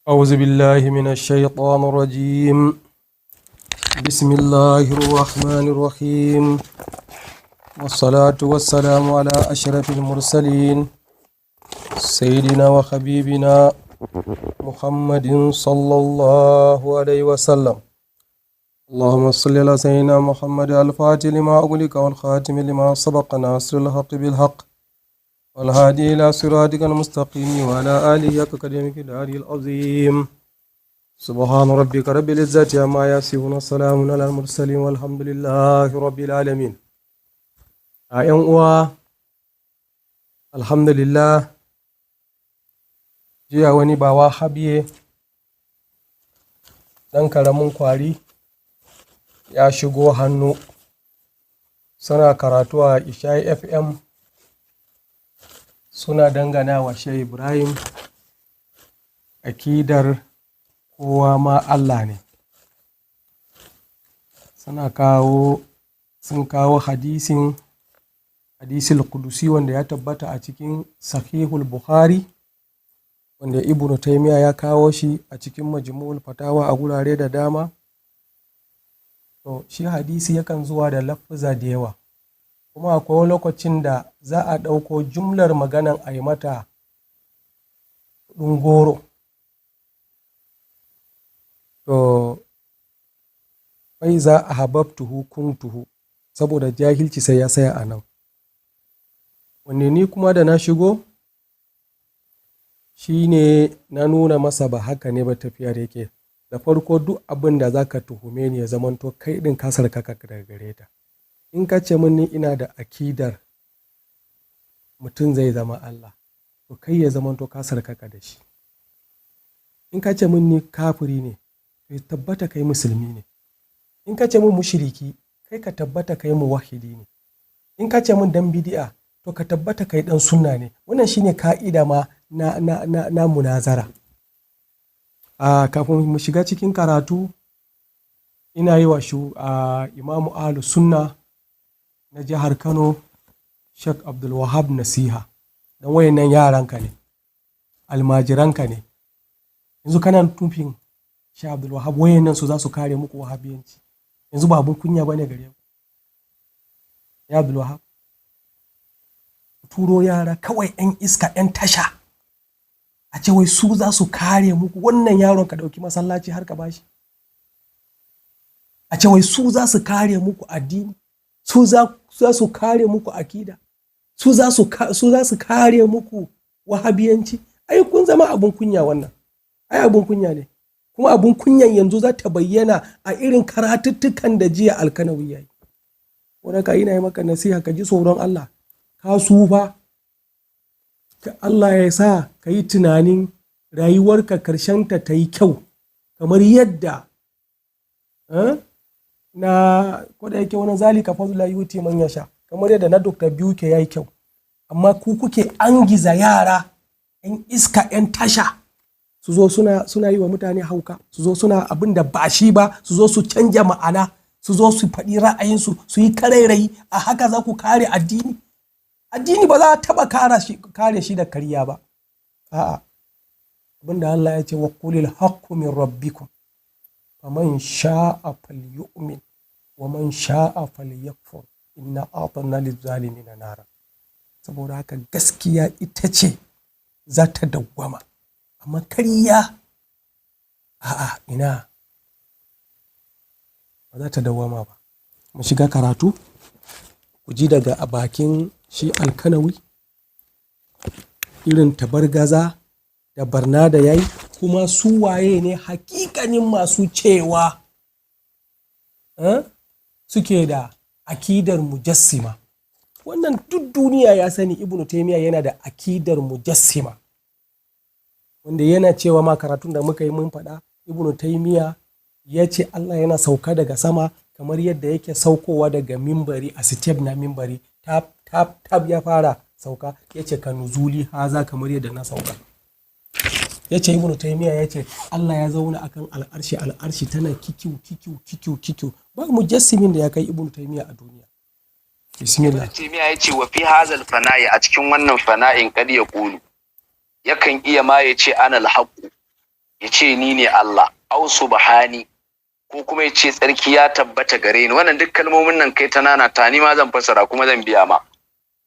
أعوذ بالله من الشيطان الرجيم. بسم الله الرحمن الرحيم، والصلاة والسلام على أشرف المرسلين، سيدنا وحبيبنا محمد صلى الله عليه وسلم. اللهم صل على سيدنا محمد الفاتح لما أغلق والخاتم لما سبق، ناصر الحق بالحق، والهادي إلى صراطك المستقيم، وعلى آله حق قدره ومقداره العظيم. سبحان ربك رب العزة عما يصفون، وسلام على المرسلين، والحمد لله رب العالمين. A ‘yan uwa, alhamdulillah, jiya wani bawahabiye ɗan karamin kwari ya shigo hannu, suna karatu a Ishai FM, suna dangana wa Shehu Ibrahim akidar kowa ma Allah ne. Suna kawo, sun kawo hadisin, hadisul kudusi, wanda ya tabbata a cikin Sahihul Bukhari, wanda Ibnu Taymiya ya kawo shi a cikin Majmu'ul Fatawa a gurare da dama. To, shi hadisi yakan zuwa da lafuza da yawa, kuma akwai lokacin da za a ɗauko jumlar maganan a yi mata kuɗin goro. To, "fa iza ahabbtuhu kuntuhu", saboda jahilci sai ya tsaya a nan. Wanne ni kuma da na shigo shi ne na nuna masa ba haka ne ba tafiyar yake. Da farko, duk abin da za ka tuhume ni, ya zamanto kai ɗin ka sarkaka daga gare ta. In ka ce min ni ina da akidar mutum zai zama Allah, to kai ya zamanto ka sarkaka da shi. In ka ce min ni kafiri ne, to ya tabbata kai musulmi ne. In ka ce min mushriki, kai ka tabbata kai muwahhidi ne. In ka ce min dan bidi'a, to ka tabbata kai dan sunna ne. Wannan shine ka'ida ma na munazara. A kafin mu shiga cikin karatu, ina yi wa shu a Imamu Ahlus Sunna na jihar Kano, Sheikh Abdul Wahab, nasiha, don wayannan yaranka ne, almajiranka ne. Yanzu kana nufin, Sheikh Abdul Wahab, wayannan su za su kare muku wahabiyanci? Yanzu ba abun kunya bane gare ku, ya Abdul Wahab? Turo yara kawai, 'yan iska, 'yan tasha, a ce wai su za su kare muku wannan yaron. Ka ɗauki masallaci har ka bashi, a ce wai su za su kare muku addini, su za su kare muku akida, su za su kare muku wahabiyanci. Ai kun zama abun kunya. Wannan ai abun kunya ne, kuma abun kunyan yanzu za ta bayyana a irin karatuttukan da jiya Alkanawi yayi. Wanda ka ina yi maka nasiha, ka ji tsoron Allah. Ka sufa, Allah ya sa ka yi tunanin rayuwarka ta ta yi kyau kamar yadda na ko da yake wani zalika fadlullahi yu'tihi man yasha, kamar yadda na Dr. Biuke ya yi kyau. Amma ku kuke angiza yara 'yan iska, 'yan tasha, su zo suna yi wa mutane hauka, su zo suna abin da ba shi ba, su zo su canja ma'ana, su zo su faɗi ra'ayinsu, su yi karairayi. A haka za ku kare addini? Addini ba za a taɓa kare shi da karya ba. A'a, abinda Allah ya ce, "Wa qulil haqqu min rabbikum, faman sha'a falyu'min wa man sha'a falyakfur, inna a'tadna lizzalimina nara." Saboda haka gaskiya ita ce za ta dawwama, amma karya, a'a, ina, ba za ta dawwama ba. Mu shiga karatu, ku ji daga a bakin shi Alkanawi irin tabargaza da barna da yayi, kuma su waye ne hakikanin masu cewa suke da akidar mujassima. Wannan duk duniya ya sani, Ibnu Taimiyya yana da akidar mujassima, wanda yana cewa ma, karatun da muka yi mun faɗa, Ibnu Taimiyya ya ce Allah yana sauka daga sama kamar yadda yake saukowa daga mimbari, a step na mimbari, tap tap tap ya fara sauka. Ya ce, "Ka nuzuli haza", kamar yadda na sauka. Ya ce, Ibnu Taimiyya ya ce Allah ya zauna akan al'arshi, al'arshi tana kikiu kikiu kikiu kikiu. Ba mujassimin da ya kai Ibnu Taimiyya a duniya. Bismillah. Ibn Taymiyyah ya ce, "Wa fi hazal fana'i", a cikin wannan fana'in, kad ya kulu, yakan iya ma ya ce, "Ana alhaqu". Ya ce ni ne Allah, au subhani, ko kuma ya ce tsarki ya tabbata gare ni. Wannan duk kalmomin nan kai ta nana ta, ni ma zan fassara kuma zan biya ma.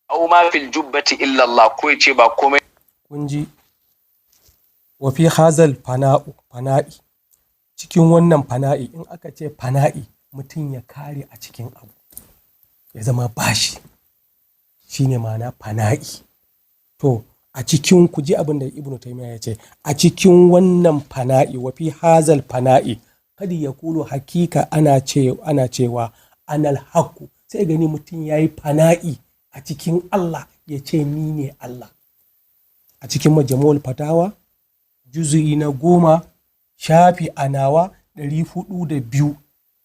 Au ma fil jubbati illa Allah, ko ya ce ba komai. Kun ji, wa fi hazal fana'u, fana'i, cikin wannan fana'i. In aka ce fana'i, mutum ya kare a cikin abu, ya zama bashi, shine ma'ana fana'i. To, a cikin, ku ji abin da Ibnu Taymiya ya ce a cikin wannan fana'i. Wa fi hazal fana'i kada ya kulu, hakika ana cewa anal haqqu. Sai gani mutum yayi fana'i a cikin Allah, ya ce ni ne Allah. A cikin Majmu'ul Fatawa, juzu'i na 10, shafi a nawa 402,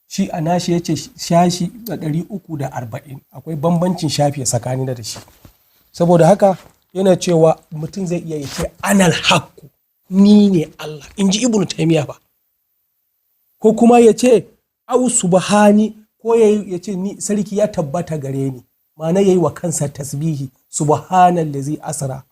shi a nashi ya ce shashi 340. Akwai bambancin shafi tsakanin da shi. Saboda haka yana cewa mutum zai iya ce anal haqqu, ni ne Allah, in ji Ibnu Taymiya ba. Ko kuma ya ce au subhani, ko ya ce ni sarki ya tabbata gare ni, ma'ana yayi wa kansa tasbihi. Subhanallazi asra,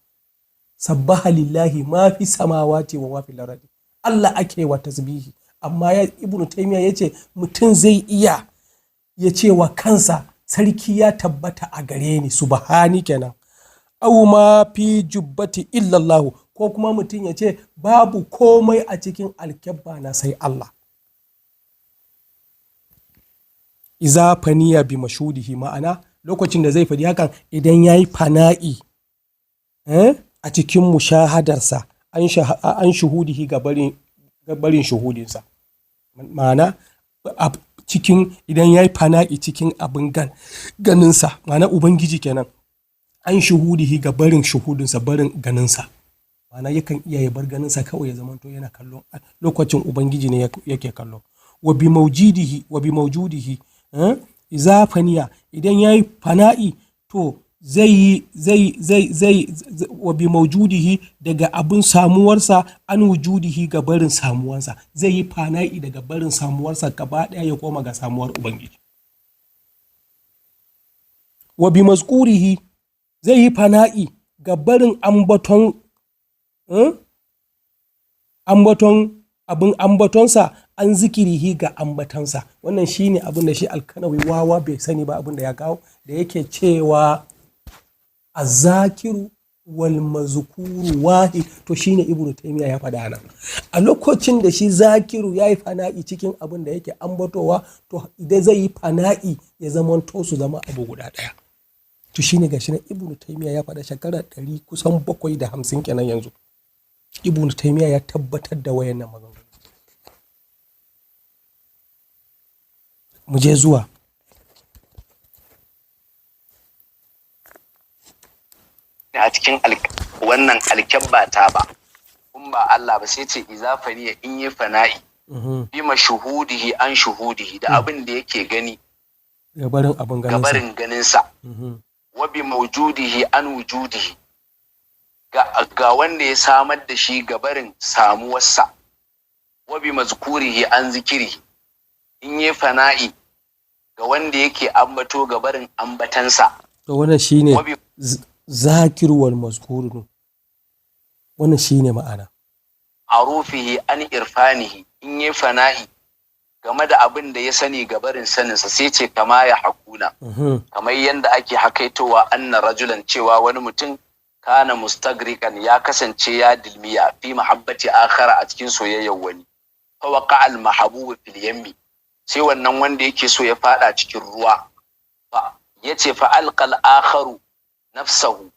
sabbaha lillahi ma fi samawati wa ma fil ardi. Allah ake wa tasbihi, amma ya Ibnu Taymiya yace mutum zai iya ya ce wa kansa sarki ya tabbata a gare ni, subhani kenan. Aw ma fi jubbati illallahu, ko kuma mutum ya ce babu komai a cikin alkyabba na sai Allah. Iza faniya bi mashudihi, ma'ana lokacin da zai faɗi hakan, idan ya yi fana'i a cikin mushahadarsa, an shuhudihi, ga barin shuhudinsa. Ma'ana a cikin, idan ya yi fana'i cikin abin ganinsa, ma'ana Ubangiji kenan, an shuhudihi, ga barin shuhudinsa, barin ganinsa. Ma'ana yakan iya ya bar ganinsa kawai, ya zamanto yana kallon lokacin Ubangiji ne yake kallo. Wa bi mawjudihi, wa bi mawjudihi, iza faniya, idan yayi fana'i, to zai zai zai zai wa bi mawjudihi, daga abin samuwarsa, an wujudihi, ga barin samuwarsa. Zai yi fana'i daga barin samuwarsa gaba ɗaya, ya koma ga samuwar Ubangiji. Wa bi mazkurihi, zai yi fana'i ga barin ambaton, ambaton abin ambatonsa, an zikirihi, ga ambatonsa. Wannan shine abin da shi Alkanawi wawa bai sani ba, abin da ya kawo da yake cewa azakiru wal mazkuru wahid. To, shine Ibnu Taymiya ya faɗa nan. A lokacin da shi zakiru ya yi fana'i cikin abin da yake ambatowa, to idan zai yi fana'i, ya zama to su zama abu guda ɗaya. To, shine gashi nan Ibnu Taymiya ya faɗa shekara ɗari kusan bakwai da hamsin kenan yanzu. Ibnu Taymiya ya tabbatar da wayannan maganganu. Mu je zuwa. A cikin wannan alkyabba ta ba in ba Allah ba. Sai ce iza faniya, in yi fana'i, bi mashuhudihi an shuhudihi, da abin da yake gani, gabarin abin ganinsa, gabarin ganinsa, wa bi mawjudihi an wujudihi, ga wanda ya samar da shi gabarin samuwarsa, wa bi mazkurihi an zikirihi, in yi fana'i ga wanda yake ambato gabarin ambatansa. To, wannan shine zakir wal mazkuru, wannan shine ma'ana. Arufihi an irfanihi, in yi fana'i game da abin da ya sani gabarin saninsa. Sai ce kama ya hakuna, kamar yadda ake hakaitowa, anna rajulan, cewa wani mutum, kana mustagriqan, ya kasance ya dilmiya, fi mahabbati akhara, a cikin soyayyar wani. Fa waqa al mahbub fil yammi, sai wannan wanda yake so ya fada cikin ruwa. Fa yace fa alqal akharu nafsahu,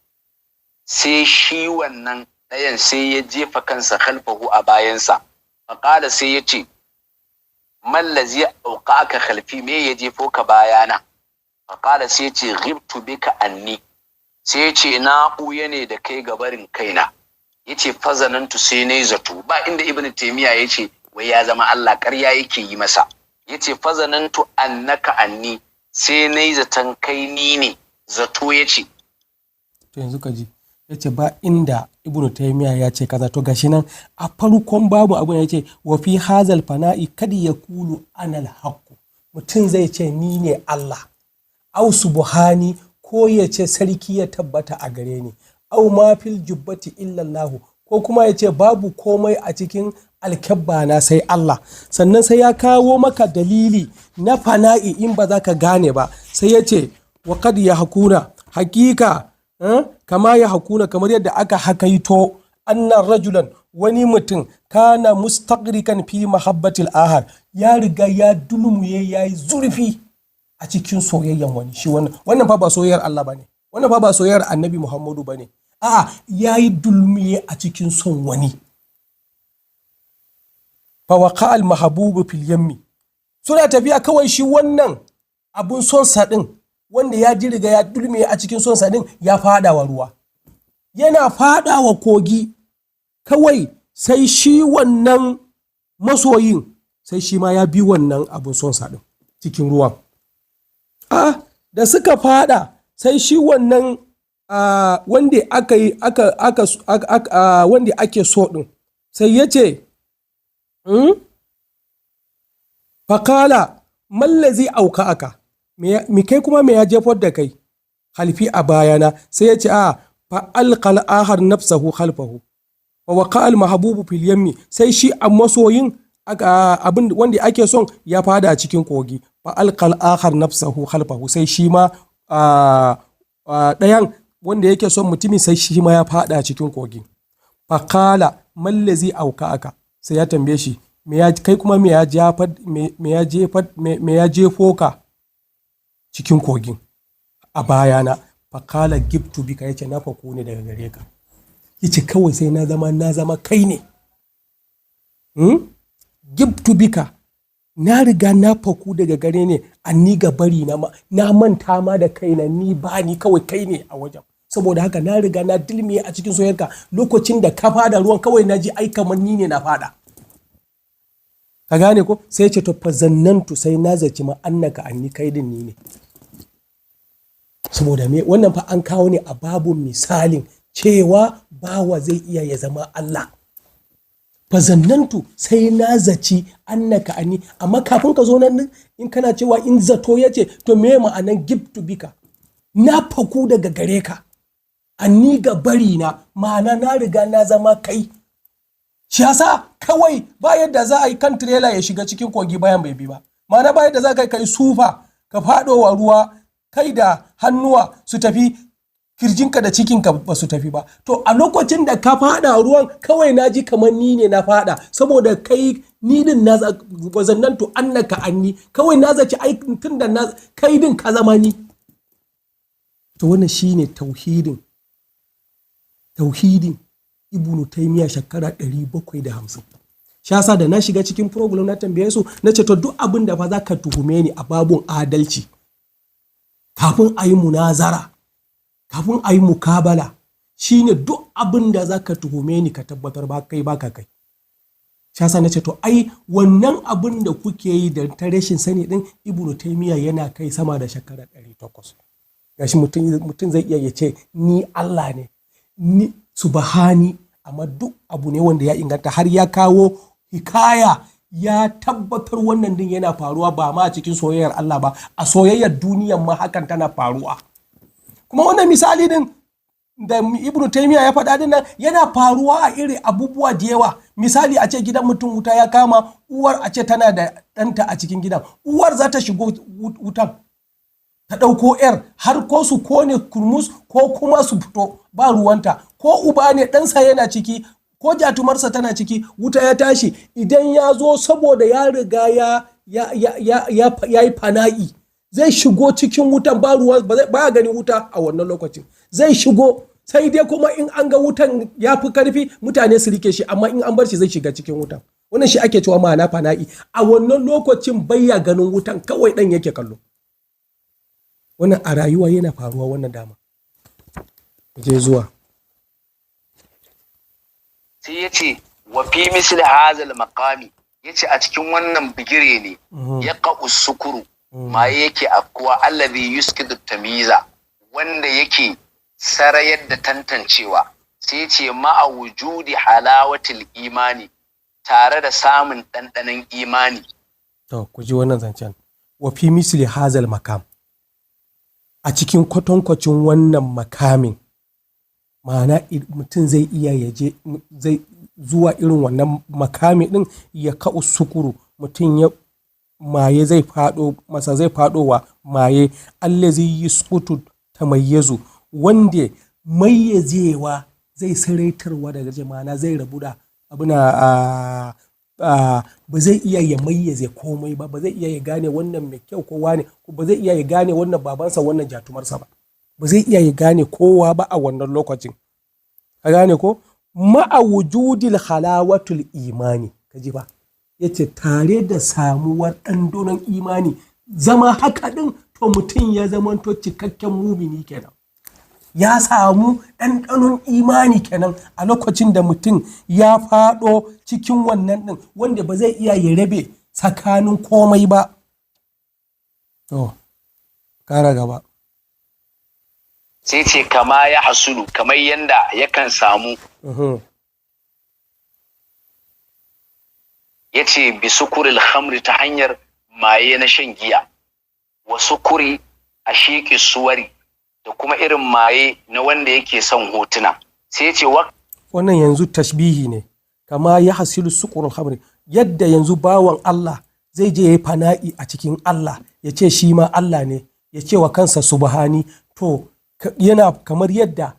sai shi wannan ɗayan sai ya jefa kansa, khalfahu, a bayansa. Fa qala, sai yace mallazi auqaka khalfi, me ya jefo ka bayana? Fa qala, sai yace ghibtu bika anni, sai yace na ɓuya ne da kai gabarin kaina. Yace fazanantu, sai nayi zato. Ba inda Ibn Taymiya yace wai ya zama Allah, ƙarya yake yi masa. Yace fazanantu annaka anni, sai nayi zaton kai ni ne, zato yace. To, yanzu ka ji, yace ba inda Ibn Taymiya ya ce kaza. To, gashi nan a farkon babu abu ya ce wa fi hazal fana'i kad yaqulu anal haqq, mutum zai ce ni ne Allah, au subhani, ko ya ce sarki ya tabbata a gare ni, au ma fil jubbati illallahu, ko kuma ya ce babu komai a cikin Alkyabba na sai Allah. Sannan sai ya kawo maka dalili na fana'i in ba za ka gane ba. Sai ya ce wa kad ya hakuna hakika, kama ya hakuna, kamar yadda aka hakaito, annan rajulan, wani mutum, kana mustaqrikan fi mahabbatil ahar, ya riga ya dulmuye, ya yi zurfi a cikin soyayyan wani. Shi wannan fa ba soyayyar Allah bane, wannan fa ba soyayyar Annabi Muhammadu bane, a'a, ya yi dulmiye a cikin son wani. Fa waqa al mahbubu fil yammi, suna tafiya kawai, shi wannan abun son sa din wanda ya ji riga ya dulmiye a cikin son sa din ya fada wa ruwa. Yana fada wa kogi kawai, sai shi wannan masoyin, sai shi ma ya bi wannan abun son sa din cikin ruwan. A da suka fada, sai shi wannan wanda aka yi aka aka aka wanda ake so din, sai ya ce, Fakala mallazi auka aka mi, kai kuma me ya jefar da kai halfi a bayana? Sai ya ce a fa alqal ahar nafsahu khalfahu wa waqa al mahbubu fil yammi. Sai shi a masoyin, abin wanda ake son, ya fada cikin kogi. Fa alqal akhar nafsahu khalfahu, sai shi ma ɗayan wanda yake son mutumin, sai shi ma ya fada cikin kogi. Fakala mallazi auka aka, sai ya tambaye shi, kai kuma me ya jefo ka cikin kogin a bayana? Fakala gibtu bika, yace na faku ne daga gare ka. Yace kawai sai na zama kai ne. Gibtu bika, na riga na faku daga gare ne, anni ga bari na, na manta ma da kaina, ni ba ni, kawai kai ne a wajen. Saboda haka na riga na dilmiye a cikin soyayyarka. Lokacin da ka fada ruwan, kawai na ji ai kamar ni ne na fada. Ka gane ko? Sai ce to fa zannantu, sai na zaci ma, annaka anni, kai din ni ne. Saboda me? Wannan fa an kawo ne a babu misalin cewa bawa zai iya ya zama Allah. Fa zannantu, sai na zaci, annaka anni. Amma kafin ka zo nan, in kana cewa in zato ya ce, to me ma'anan gibtu bika? Na faku daga gare ka, anni ga bari na, ma'ana na riga na zama kai. Shi yasa kawai ba yadda za a yi kan tirela ya shiga cikin kogi bayan bai bi ba. Ma'ana ba yadda za ka kai sufa ka faɗo wa ruwa, kai da hannuwa su tafi, kirjinka da cikinka ba su tafi ba. To a lokacin da ka fada ruwan, kawai na ji kamar ni ne na fada, saboda kai ni din na wazannantu annaka anni, kawai na zaci ai tun da na kai din ka zama ni. To wannan shine tauhidin Ibnu Taymiya shekara 750. Shi yasa da na shiga cikin program na tambaye su, na ce to duk abin da fa za ka tuhume ni a babun adalci, kafin a yi munazara, kafin a yi mukabala, shine duk abin da za ka tuhume ni ka tabbatar ba kai ba ka kai. Shi yasa na ce to ai wannan abin da kuke yi da ta rashin sani din, Ibnu Taymiya yana kai sama da shekara 800. Gashi mutum zai iya ya ce ni Allah ne, ni subhani, amma duk abu ne wanda ya inganta, har ya kawo hikaya ya tabbatar wannan din yana faruwa, ba ma a cikin soyayyar Allah ba, a soyayyar duniyan ma hakan tana faruwa. Kuma wannan misali din da Ibnu Taymiya ya faɗa din nan yana faruwa a iri abubuwa da yawa. Misali, a ce gidan mutum wuta ya kama, uwar a ce tana da ɗanta a cikin gidan, uwar za ta shigo wutan ta ɗauko 'yar, har ko su kone kurmus ko kuma su fito, ba ruwanta. Ko uba ne, ɗansa yana ciki ko jatumarsa tana ciki, wuta ya tashi, idan ya zo, saboda ya riga ya yi fana'i, zai shigo cikin wutan, ba ruwa, ba ganin wuta a wannan lokacin. Zai shigo, sai dai kuma in an ga wutan ya fi karfi, mutane su rike shi, amma in an bar shi zai shiga cikin wutan. Wannan shi ake cewa ma'ana fana'i. A wannan lokacin bayya ganin wutan, kawai dan yake kallo. Wannan a rayuwa yana faruwa wannan dama. Je zuwa. Sai ya ce wa fi misli hazal maqami, ya ce a cikin wannan bigire ne ya sukuru, maye yake afkuwa, allazi yuskidu tamyiza, wanda yake sarayar da tantancewa. Sai ce ma'a wujudi halawatil imani, tare da samun ɗanɗanon imani. To ku ji wannan zancen. Wa fi misli hazal makam, a cikin kwatankwacin wannan makamin, ma'ana mutum zai iya ya je zai zuwa irin wannan makami ɗin, ya ka'u sukuru, mutum ya maye zai faɗo masa, zai faɗowa maye, allazi yusqutu tamayyazu, wanda mayyazewa zai saraitarwa daga jama'a, zai rabu da abuna, ba zai iya ya mayyaze komai ba, ba zai iya ya gane wannan mai kyau ko wane, ba zai iya ya gane wannan babansa wannan jatumarsa ba, ba zai iya ya gane kowa ba a wannan lokacin. Ka gane ko? Ma'a wujudil halawatul imani, ka ji ba, yace tare da samuwar ɗanɗanon imani, zama haka ɗin, to mutum ya zamanto cikakken mumini kenan, ya samu ɗanɗanon imani kenan a lokacin da mutum ya faɗo cikin wannan ɗin, wanda ba zai iya ya rabe tsakanin komai ba. To, kara gaba. Sai ce kama ya hasulu, kamar yanda yakan samu. Ya ce bi sukuril khamri, ta hanyar maye na shan giya, wa sukuri a shiƙi suwari, da kuma irin maye na wanda yake son hotuna. Sai ya ce wa Wannan yanzu tashbihi ne, kama ya hasilu sukurul khamri, yadda yanzu bawan Allah zai je ya yi fana'i a cikin Allah, ya ce shi ma Allah ne, ya ce wa kansa subhani, to yana kamar yadda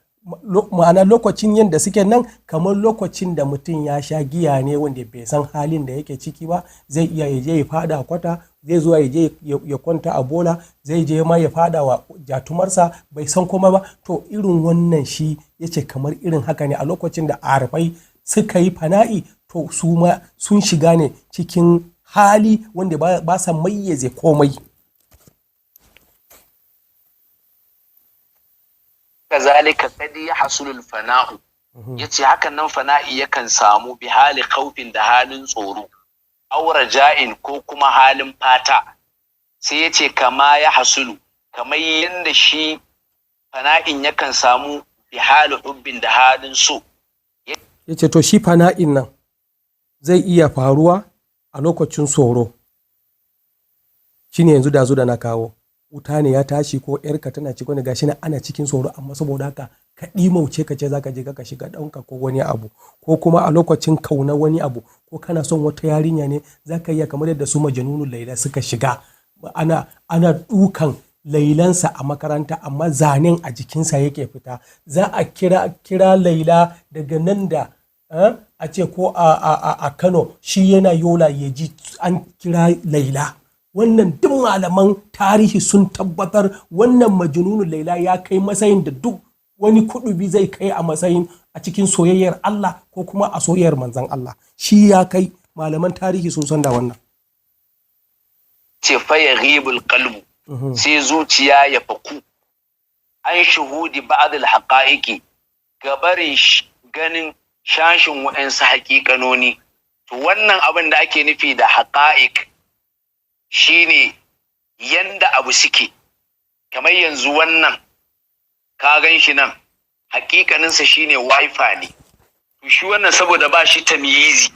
ma'ana lokacin yadda suke nan, kamar lokacin da mutum ya sha giya ne wanda bai san halin da yake ciki ba, zai iya ya je ya fada kwata, zai zuwa ya je ya kwanta a bola, zai je ma ya fada wa jatumarsa, bai san kuma ba. To irin wannan shi yace kamar irin haka ne a lokacin da arafai suka yi fana'i, to su ma sun shiga ne cikin hali wanda ba sa mayyaze komai. Kazalika qad yahsulu al-fana'u, yace hakan nan fana'i yakan samu bi hali khawfin, da halin tsoro, aw raja'in, ko kuma halin fata. Sai yace kama ya hasulu, kamar yanda shi fana'in yakan samu bi hali hubbin, da halin so. Yace to shi fana'in nan zai iya faruwa a lokacin tsoro, shine yanzu da zo da na kawo wuta ne ya tashi ko yarka tana cikin wani gashi na ana cikin tsoro, amma saboda haka ka ɗimauce ka ce za ka je ka shiga ɗanka ko wani abu, ko kuma a lokacin kauna wani abu, ko kana son wata yarinya ne, za ka iya kamar yadda su majanunu Laila suka shiga, ana dukan Lailansa a makaranta, amma zanen a jikinsa yake fita. Za a kira Laila daga nan da a ce ko a Kano, shi yana Yola, ya ji an kira Laila. Wannan duk malaman tarihi sun tabbatar wannan majnunun Laila ya kai matsayin da duk wani kudubi zai kai a matsayin a cikin soyayyar Allah ko kuma a soyayyar manzon Allah. Shi ya kai, malaman tarihi sun san da wannan. Ce fa yaghibul qalbu, sai zuciya ya faku an shuhudi ba'd al haqa'iqi, gabarin ganin shashin wa'ansu haƙiƙanoni. To wannan abin da ake nufi da haqa'iq shine yanda abu suke. Kamar yanzu wannan ka gan shi nan, hakikaninsa shine wifi ne. To shi wannan saboda ba shi tamyizi,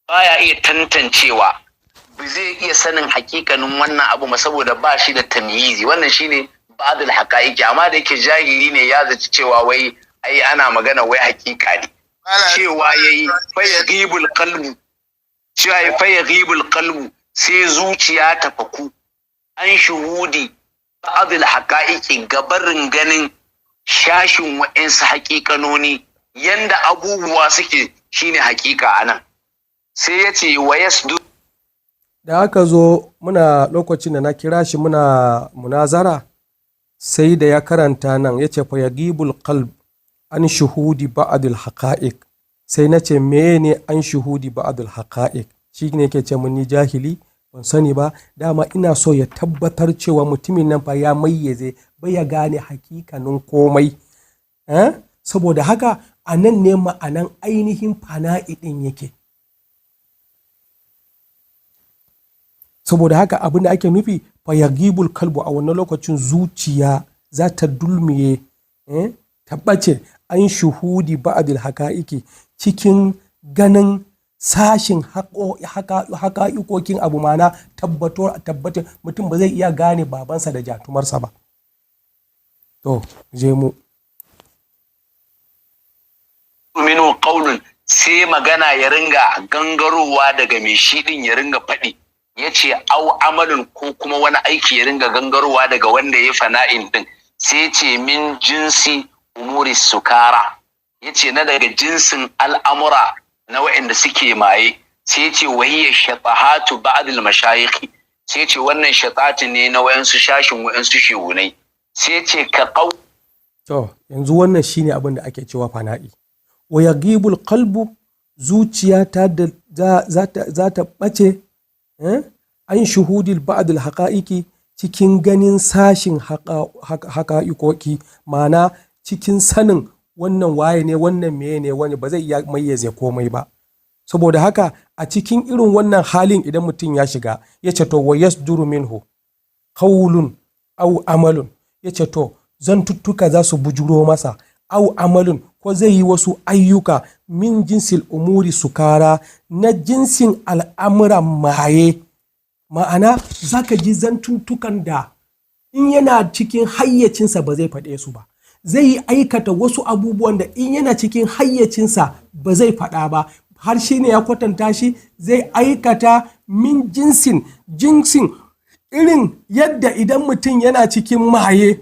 baya iya tantancewa, ba zai iya sanin hakikanin wannan abu ma saboda ba shi da tamyizi. Wannan shine ba'dul haqa'iqi. Amma da yake jahili ne, ya zaci cewa wai ai ana magana wai hakika ne. Cewa yayi fa yaghibul qalbu, cewa yayi fa yaghibul qalbu, sai zuciya ta faku an shuhudi ba'dul haqa'iqi, gabarin ganin shashin wa'insu haƙiƙanoni, yanda abubuwa suke shine haƙiƙa anan. Sai ya ce wa yasdu. Da aka zo muna lokacin da na kira shi muna munazara, sai da ya karanta nan ya ce fa yaghibul qalb an shuhudi ba'dul haqa'iq. Sai na ce mene an shuhudi ba'dul haqa'iq? Shi ne yake ce mun ni jahili ban sani ba. Dama ina so ya tabbatar cewa mutumin nan fa ya mayyaze, bai ya gane hakikanin komai. Saboda haka a nan ne ma'anan ainihin fana'i ɗin yake. Saboda haka abin da ake nufi fa yaghibul kalbu, a wannan lokacin zuciya za ta dulmiye, ta ɓace an shuhudi ba'dil haqa'iqi, cikin ganin sashin haƙa'iƙokin abu, mana tabbatar mutum ba zai iya gane babansa da jatumarsa ba. To je mu Minu qawlun, Sai magana ya ringa gangarowa daga mai shi din, ya ringa faɗi. Ya ce au amalin, ko kuma wani aiki ya ringa gangarowa daga wanda ya fana'in din. Sai ce min jinsi umuri sukara, ya ce na daga jinsin al'amura na waɗanda suke maye. Sai ce wahiyar shatahatu ba'dil mashayikhi. Sai ce wannan shatati ne na wayansu shashin wayansu shehunai. Sai ce ka qau. To yanzu wannan shine abin da ake cewa fana'i. Wa yaghibul qalbu, zuciya ta da za ta bace an shuhudil ba'd al haqa'iqi, cikin ganin sashin haƙa'iƙoƙi, ma'ana cikin sanin wannan waye ne, wannan meye ne, wani ba zai iya mayyaze komai ba. Saboda haka a cikin irin wannan halin idan mutum ya shiga, ya ce to wa yasduru minhu qawlun aw amalun, ya ce to zantuttuka za su bujuro masa, aw amalun, ko zai yi wasu ayyuka, min jinsil umuri sukara, na jinsin al'amuran maye. Ma'ana za ka ji zantuttukan da in yana cikin hayyacinsa ba zai faɗe su ba. Zai yi aikata wasu abubuwan da in yana cikin hayyacinsa ba zai faɗa ba. Har shi ne ya kwatanta shi zai aikata min jinsin irin yadda idan mutum yana cikin maye,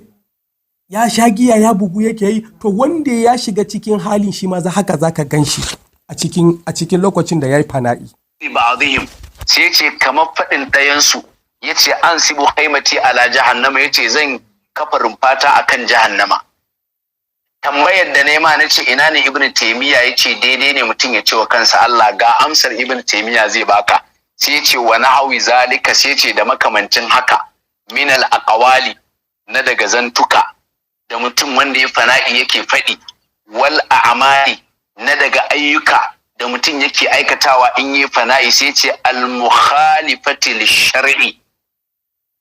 ya sha giya, ya bugu yake yi. To wanda ya shiga cikin halin shi ma haka za ka gan shi a cikin lokacin da ya yi fana'i. Ba'dihim. Sai ce kamar faɗin ɗayansu, ya ce an sibu haimati ala jahannama, ya ce zan kafa rumfata akan jahannama. Tambayar da nema na ce ina ne Ibn Taymiya ya ce daidai ne mutum ya ce wa kansa Allah? Ga amsar Ibn Taymiya zai baka. Sai ya ce wa nahwi zalika, sai ce da makamancin haka, min al aqwali, na daga zantuka da mutum wanda ya fana'i yake faɗi, wal a'mali, na daga ayyuka da mutum yake aikatawa in yi fana'i. Sai ce al mukhalifati lishar'i,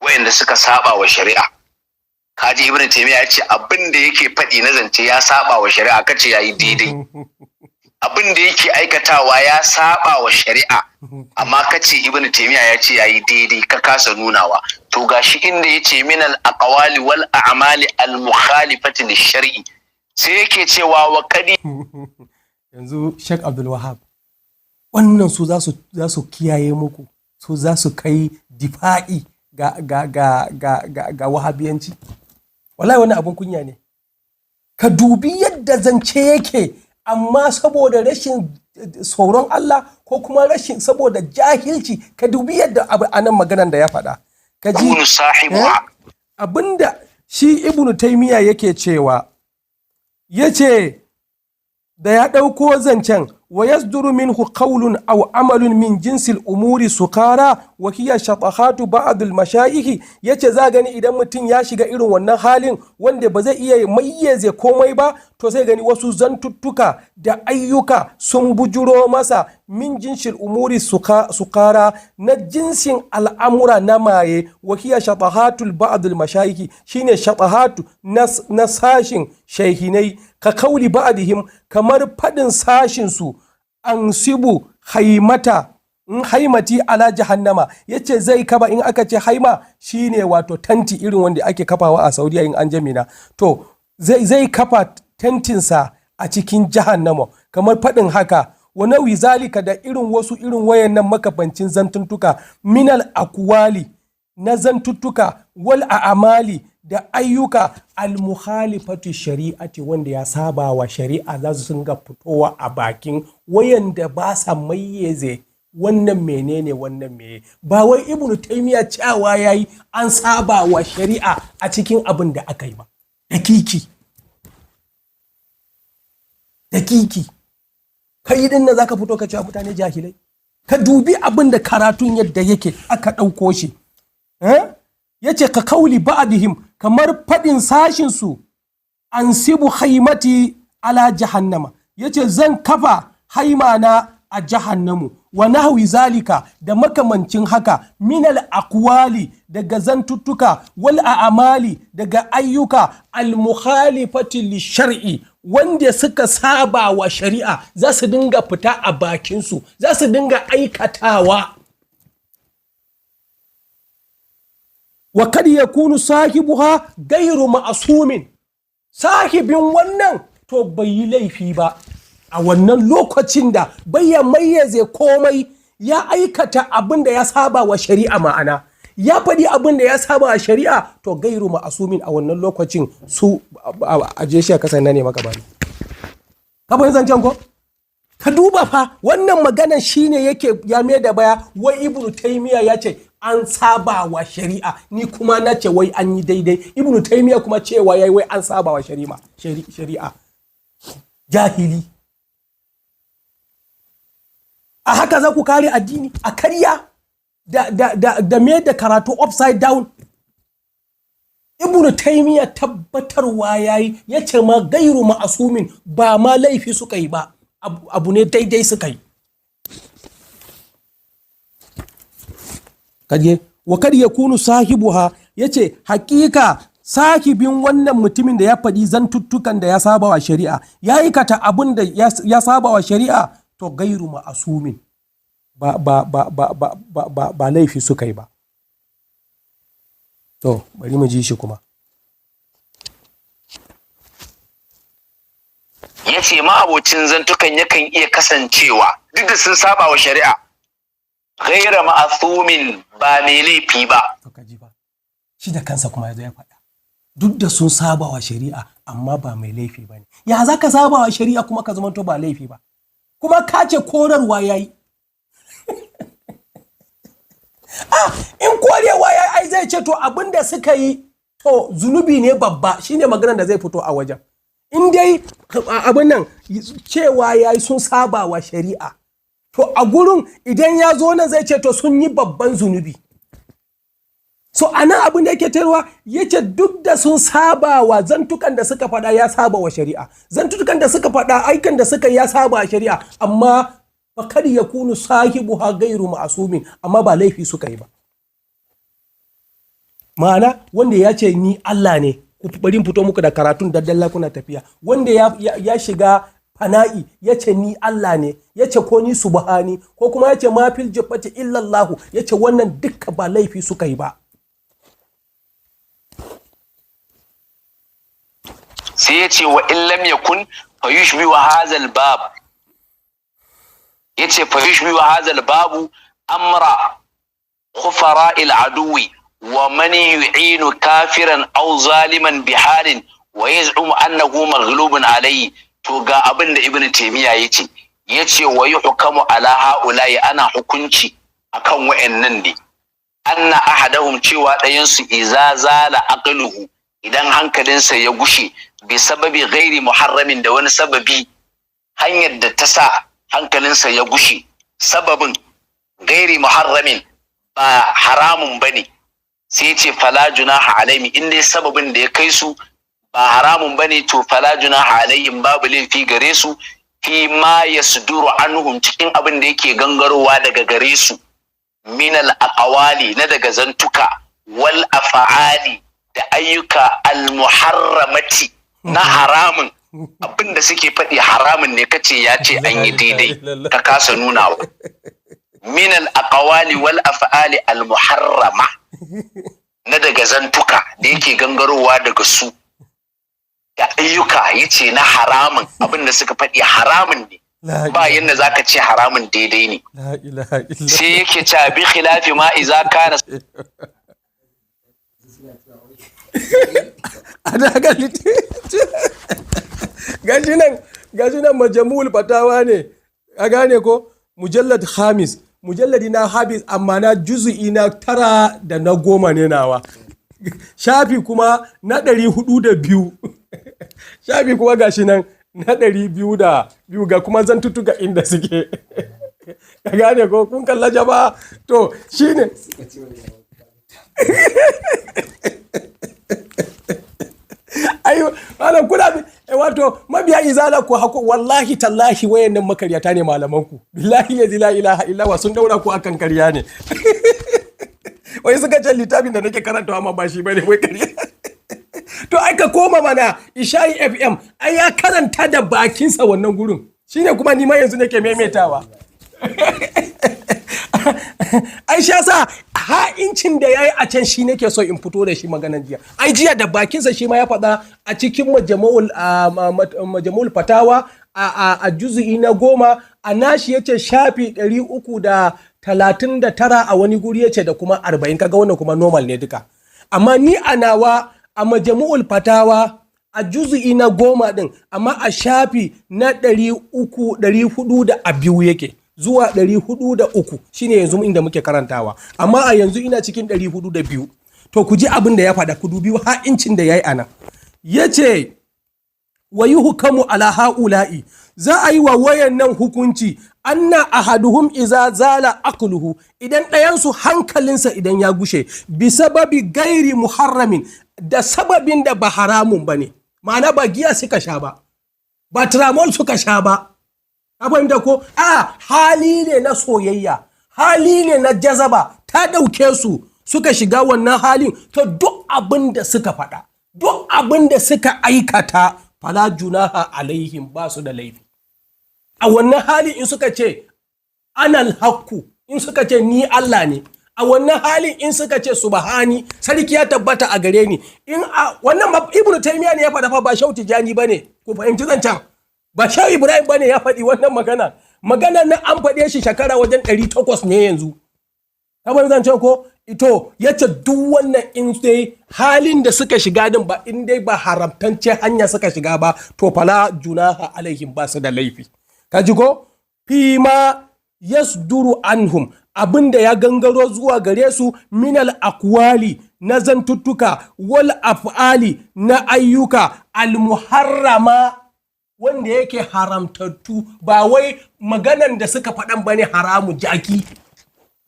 wayanda suka saba wa shari'a. Kaji Ibn Taymiya ya ce abin da yake faɗi na zance ya saba wa shari'a, kace yayi daidai. Abin da yake aikatawa ya saba wa shari'a, amma kace Ibn Taymiya ya ce yayi daidai, ka kasa nunawa. To gashi inda yace min al aqwali wal a'mali al mukhalifati lishar'i. Sai yake cewa wa qadi. Yanzu Sheikh Abdul Wahab, wannan su za su kiyaye muku, su za su kai difa'i ga wahabiyanci. Wallahi wannan abun kunya ne. Ka dubi yadda zance yake, amma saboda rashin tsoron Allah ko kuma rashin saboda jahilci, ka dubi yadda abu anan maganan da ya faɗa. Ka ji kunu sahibuha. Abinda shi Ibnu Taymiya yake cewa, yace da ya ɗauko zancen wa yasduru minhu qawlun aw amalun min jinsil umuri sukara wa hiya shatahatu ba'd al mashayikh, yace za gani idan mutum ya shiga irin wannan halin wanda ba zai iya mayyaze komai ba, to sai gani wasu zantuttuka da ayyuka sun bujuro masa, min jinsil umuri sukara, na jinsin al'amura na maye, wa hiya shatahatul ba'd al mashayikh, shine shatahatu na sashin shaihinai, ka kauli ba'dihim, kamar fadin sashin su, an sibu haimata in haimati ala jahannama, yace zai kaba. In aka ce haima shine wato tanti irin wanda ake kafawa a Saudiya in an jamina. To zai kafa tentinsa a cikin jahannama, kamar fadin haka, wa nawi zalika, da irin wasu irin wayannan makabancin zantuntuka, minal akwali, na zantuttuka, wal a'amali, da ayyuka, al-mukhalifatu shari'ati, wanda ya saba wa shari'a, za su ga fitowa a bakin wayanda ba sa mayyaze wannan menene wannan meye. Ba wai Ibnu Taymiya cewa yayi an saba wa shari'a a cikin abin da aka yi ba. Dakiki dakiki kai din nan zaka fito ka cewa mutane jahilai. Ka dubi abin da karatun yadda yake aka ɗauko shi. Yace ka kauli ba'dihim, kamar faɗin sashin su, an sibu haimati ala jahannama, yace zan kafa haima na a jahannamu, wa nahwi zalika, da makamancin haka, minal aqwali, daga zantuttuka, wal a'mali, daga ayyuka, al mukhalifati li shar'i, wanda suka saba wa shari'a, za su dinga fita a bakinsu, za su dinga aikatawa. Wa kad yakunu sahibuha gairu ma'asumin, sahibin wannan to bai yi laifi ba, A wannan lokacin da bayya mayyaze komai, ya aikata abin da ya saba wa shari'a, ma'ana ya faɗi abin da ya saba wa shari'a, to gairu ma'asumin a wannan lokacin su aje shi a kasan na ne maka bani. Ka fahimci zancen ko? Ka duba fa, wannan maganan shine yake ya mai da baya, wai Ibnu Taymiya ya ce an saba wa shari'a, ni kuma na ce wai an yi daidai. Ibnu Taymiya kuma cewa yayi wai an saba wa shari'a. Jahili. A haka za ku kare addini a karya da mai da karatu upside down. Ibnu Taymiya tabbatarwa yayi, ya ce ma gairu ma'asumin, ba ma laifi suka yi ba, abu ne daidai suka yi. Kaje wa kad yakunu sahibuha, yace hakika sahibin wannan mutumin da ya faɗi zantuttukan da ya saba wa shari'a, ya aikata abin da ya saba wa shari'a, to gairu ma'asumin, ba ba ba ba ba ba ba, ba laifi suka yi ba. To bari mu ji shi kuma. Ya ce ma'abocin zantukan yakan iya kasancewa duk da sun saba wa shari'a, ghaira ma'asumin, ba mai laifi ba. To ka ji ba, shi da kansa kuma yazo ya faɗa, duk da sun saba wa shari'a amma ba mai laifi ba ne. Ya za ka saba wa shari'a kuma ka zamanto ba laifi ba, kuma ka ce korarwa ya yi? In korewa ya ai zai ce to abin da suka yi to zunubi ne babba, shine maganar da zai fito a wajen. In dai abin nan cewa ya yi sun saba wa shari'a, to a gurin idan ya zo nan zai ce to sun yi babban zunubi. So a nan abin da yake tarwa, ya ce duk da sun saba wa zantukan da suka faɗa ya saba wa shari'a, zantukan da suka faɗa, aikan da suka ya saba wa shari'a, amma fakar ya kunu sahibu ha gairu ma'asumin, amma ba laifi suka yi ba. Ma'ana wanda ya ce ni Allah ne, ku bari fito muku da karatun daddalla kuna tafiya. Wanda ya shiga fana'i ya ce ni Allah ne, ya ce ko ni subhani, ko kuma ya ce ma fil jibbati illallahu, ya ce wannan dukka ba laifi suka yi ba. Sai ya ce wa in lam yakun fa yushbihu hadha bab, ya ce fa yushbihu hadha babu amra khufara al aduwi wa man yu'inu kafiran aw zaliman bihalin wa yaz'umu annahu maghlubun alayhi. To ga abin da Ibnu Taymiya yace, yace wa yuhkamu ala haula'i, ana hukunci akan wa'annan ne, anna ahadahum, cewa ɗayan su, iza zala aqluhu, idan hankalinsa ya gushe, bi sababi ghairi muharramin, da wani sababi, hanyar da ta sa hankalinsa ya gushe, sababin gairi muharramin, ba haramun bane, sai ce fala junaha alaihim, in dai sababin da ya kai su ba haramun bane, to fala junaha alaihim, babu laifi gare su, fi ma yasduru anhum, cikin abin da yake gangarowa daga gare su, min al aqwali, na daga zantuka, wal af'ali, da ayyuka, al muharramati, na haramun. Abin da suke faɗi haramun ne, kace ya ce an yi daidai, ka kasa nunawa. Min al aqwali wal af'ali al muharrama, na daga zantuka da yake gangarowa daga su, da ayyuka, yace na haramun, abin da suka faɗi haramun ne, ba yanda zaka ce haramun daidai ne. Sai yake cewa bi khilafi ma iza kana Gashi nan majamul fatawa ne, a gane ko, mujallad hamis, mujalladi na habis, amma na juzu'i na 9 da na 10 ne nawa, shafi kuma na 402, shafi kuma gashi nan na 202, ga kuma zantuttuka inda suke. Ka gane ko, kun kalla jama'a? To shine ai malam kuna wato mabiya izala ku hako, wallahi tallahi wayannan makaryata ne malaman ku, billahi yazi la ilaha illa wa, sun daura ku akan karya ne. Wai suka ce littafin da nake karantawa ma ba shi bane, wai karya. To ai ka koma mana Isha'i FM, ai ya karanta da bakinsa wannan gurin, shine kuma ni ma yanzu nake maimaitawa. Ai shi yasa ha'incin da yayi a can shi nake so in fito da shi maganan jiya. Ai jiya da bakinsa shi ma ya faɗa a cikin majmu'ul fatawa a juzu'i na 10, a nashi ya ce shafi 339, a wani guri ya ce da kuma 40. Kaga wannan kuma normal ne duka. Amma ni a nawa, a Majamu'ul Fatawa, a juzu'i na 10 din, amma a shafi na 300, 402 yake zuwa 403, shine yanzu inda muke karantawa, amma a yanzu ina cikin 402. To, ku ji abin da ya faɗa, ku dubi ha'incin da ya yi a nan. Ya ce wa yi hukamu ala ha'ula'i, za a yi wa wayan nan hukunci, anna ahaduhum iza zala aqluhu, idan ɗayansu hankalinsa idan ya gushe, bi sababi gairi muharramin, da sababin da ba haramun ba ne, ma'ana ba giya suka sha ba, ba tramol suka sha ba, ka fahimta ko? A hali ne na soyayya, hali ne na jazaba ta ɗauke su suka shiga wannan halin, to duk abin da suka faɗa, duk abin da suka aikata, fala junaha alaihim, ba su da laifi. A wannan hali in suka ce anal hakku, in suka ce ni Allah ne, a wannan halin in suka ce subhani, sarki ya tabbata a gare ni, in a wannan Ibnu Taymiya ne ya faɗa fa, ba Shau Tijani bane. Ku fahimci zancen, ba Shau Ibrahim bane ya faɗi wannan magana. Magana na an faɗe shi shekara wajen 800 ne yanzu. Ka fahimci zancen ko? Ito yace duk wannan in dai halin da suka shiga din ba, in dai ba haramtance hanya suka shiga ba, to fala junaha alaihim, ba su da laifi. Ka ji ko? Fi ma yasduru anhum, abinda ya gangaro zuwa gare su, minal akwali, na zantuttuka, wal af'ali, na ayyuka, almuharrama, wanda yake haramtattu. Ba wai maganan da suka faɗan bane haramu. Jaki,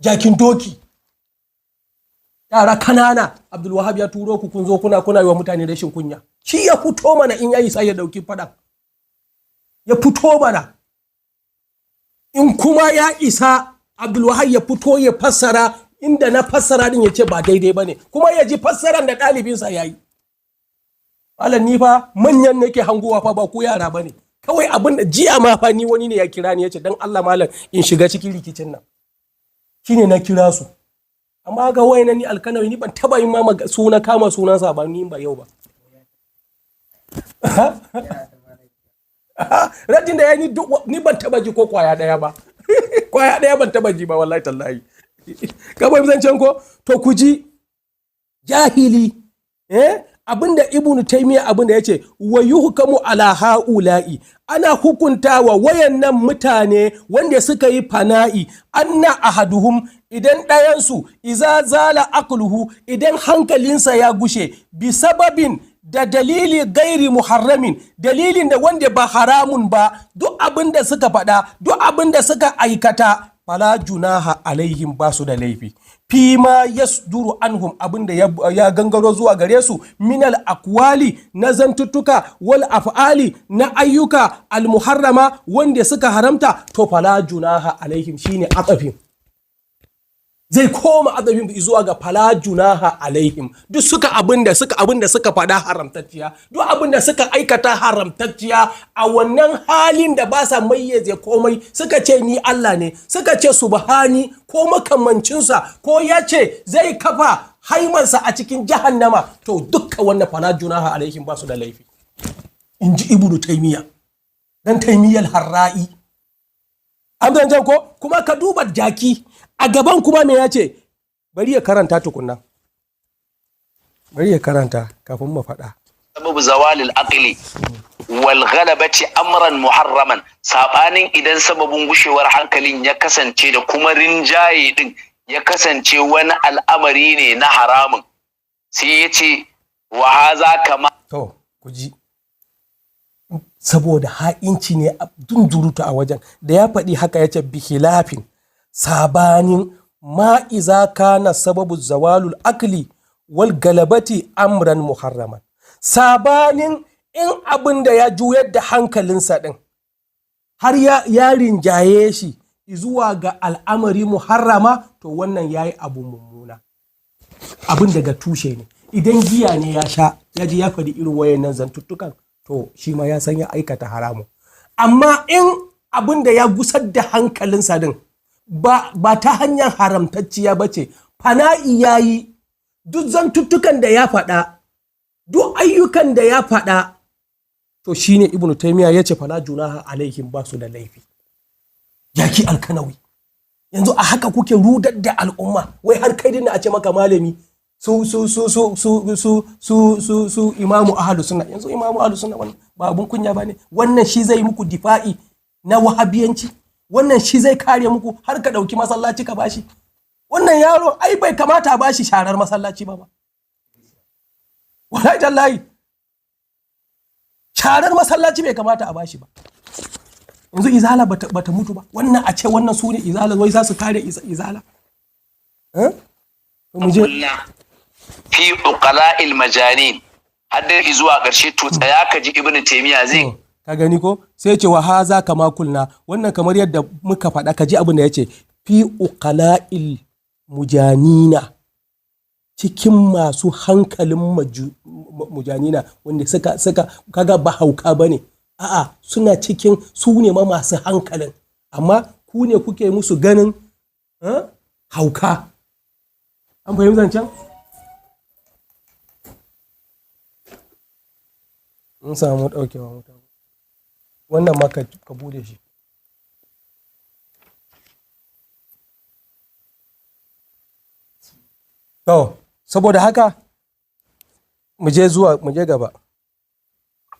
jakin doki, yara kanana, Abdulwahab ya turo ku, kun zo kuna yi wa mutane rashin kunya. Shi ya fito mana, in yayi sai ya dauki faɗan ya fito mana. In kuma ya isa, Abdulwahab ya fito ya fassara inda na fassara din, ya ce ba daidai bane, kuma ya ji fassaran da ɗalibinsa ya yi. Malam, ni fa manyan nake hangowa fa, ba ku yara bane. Kawai abin da jiya ma fa ni wani ne ya kira ni, ya ce dan Allah malam in shiga cikin rikicin nan, shine na kira su. Amma ga wayan ni Alkanawi, ni ban taba yin ma suna kama sunansa ba, ni ba yau ba. Raddin da ya ni duk ni ban taba ji ko kwaya daya ba, kwaya daya ban taba ji ba, wallahi tallahi. Ka bai zancen ko? To, ku ji jahili, abinda Ibnu Taymiya, abinda yace, wa yuhkamu ala haula'i, ana hukuntawa wayannan mutane wanda suka yi fana'i, anna ahaduhum, idan ɗayansu, iza zala aqluhu, idan hankalinsa ya gushe, bi sababin, da dalili, gairi muharramin, dalilin da wanda ba haramun ba, duk abin da suka faɗa, duk abin da suka aikata, fala junaha alaihim, ba su da laifi. Fi ma yasduru anhum, abin da ya gangaro zuwa gare su, minal akwali, na zantuttuka, wal af'ali, na ayyuka, almuharrama, wanda suka haramta, to fala junaha alaihim shine atafin zai koma, azabin zuwa ga fala junaha alaihim. Duk suka abin da suka faɗa haramtacciya, duk abin da suka aikata haramtacciya, a wannan halin da ba sa mayyaze komai, suka ce ni Allah ne, suka ce subhani ko makamancinsa, ko ya ce zai kafa haimansa a cikin jahannama, to dukka wannan fala junaha alaihim, ba su da laifi, in ji Ibnu Taymiya dan Taymiyal Harra'i. An zancen ko? Kuma ka duba jaki a gaban kuma me ya ce, bari ya karanta tukunna, bari ya karanta kafin mu faɗa. Sababu zawalil aqli wal ghalabati amran muharraman, sabanin idan sababin gushewar hankalin ya kasance da kuma rinjaye din ya kasance wani al'amari ne na haramun, sai ya ce wa haza kama To, ku ji, saboda ha'inci ne a dunduruta a wajen da ya faɗi haka, ya ce bihilafin, sabanin ma iza kana sababu zawalul akli wal galabati amran muharraman, sabanin in abin da ya juyar da hankalinsa ɗin har ya rinjaye shi zuwa ga al'amari muharrama, to wannan ya yi abu mummuna. Abin daga tushe ne, idan giya ne ya sha, ya ji ya faɗi irin wayannan zantuttukan, to shi ma ya san ya aikata haramu. Amma in abin da ya gusar da hankalinsa din ba ta hanyar haramtacciya ba ce, fana'i ya yi, duk zantuttukan da ya faɗa, duk ayyukan da ya faɗa, To shine Ibnu Taymiya yace fala junaha alaihim, ba su da laifi. Jaki Alkanawi, yanzu a haka kuke rudar da al'umma, wai har kai dinna a ce maka malami, su su su su su su su su su imamu ahlus sunna. Yanzu imamu ahlus sunna, wannan ba abun kunya bane? Wannan shi zai muku difa'i na wahabiyanci? Wannan shi zai kare muku har ka dauki masallaci ka bashi? Wannan yaro ai bai kamata a bashi sharar masallaci ba. Wallahi tallahi, sharar masallaci bai kamata a bashi ba. Yanzu Izala bata mutu ba. Wannan a ce wannan su ne Izala, wai za su kare Izala, eh? To mu je. Fi uqala'il majanin, har dai zuwa ƙarshe. To tsaya ka ji, Ibnu Taymiya zai Ka gani ko? Sai ce wa haza kama kulna, wannan kamar yadda muka faɗa. Ka ji abin da ya ce, fi uqala'il mujanina, cikin masu hankalin mujanina, wanda suka kaga ba hauka bane, a'a, suna cikin su ne ma masu hankalin, amma ku ne kuke musu ganin hauka. An fahimci zancen? Mun samu ɗaukewa wuta. Wannan ma ka bude shi. To saboda haka mu je zuwa, mu je gaba.